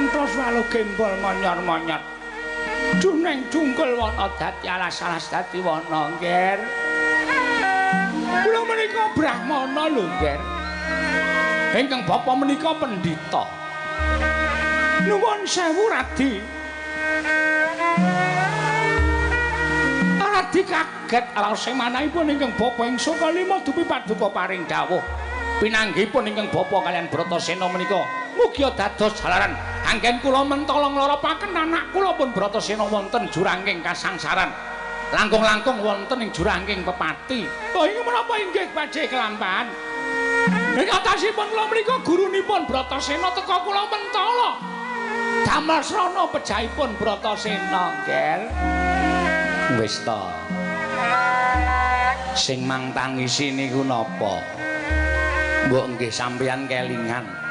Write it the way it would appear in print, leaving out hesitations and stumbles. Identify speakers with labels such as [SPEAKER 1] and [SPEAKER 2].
[SPEAKER 1] Kenthos walu gembol monyor-monyor. Juneng jungkul wana dadi alas-alas dadi wana, Ngger. Kula menika brahmana lho, Ngger. Ingkang bapa menika pendhita. Nuwun sewu Radi. Radi kaget raose manahipun ingkang bapa ing Sukalima dupi paduka paring dawuh. Pinanggihipun ingkang bapa kaliyan Bratasena menika mugi dados jalaran anggen kula mentala ngloropaken anak kula pun Bratasena wonten jurangking kasangsaran. Langkung-langkung wonten ing jurangking pepati. Oh inggih menapa inggih badhe kelampahan. Ing atasipun kula menika gurunipun Bratasena teka kula mentala. Damel srana pejahipun Bratasena, Ngger. Wis ta. Sing mang tangisi niku napa? Mbok nggih sampeyan kelingan.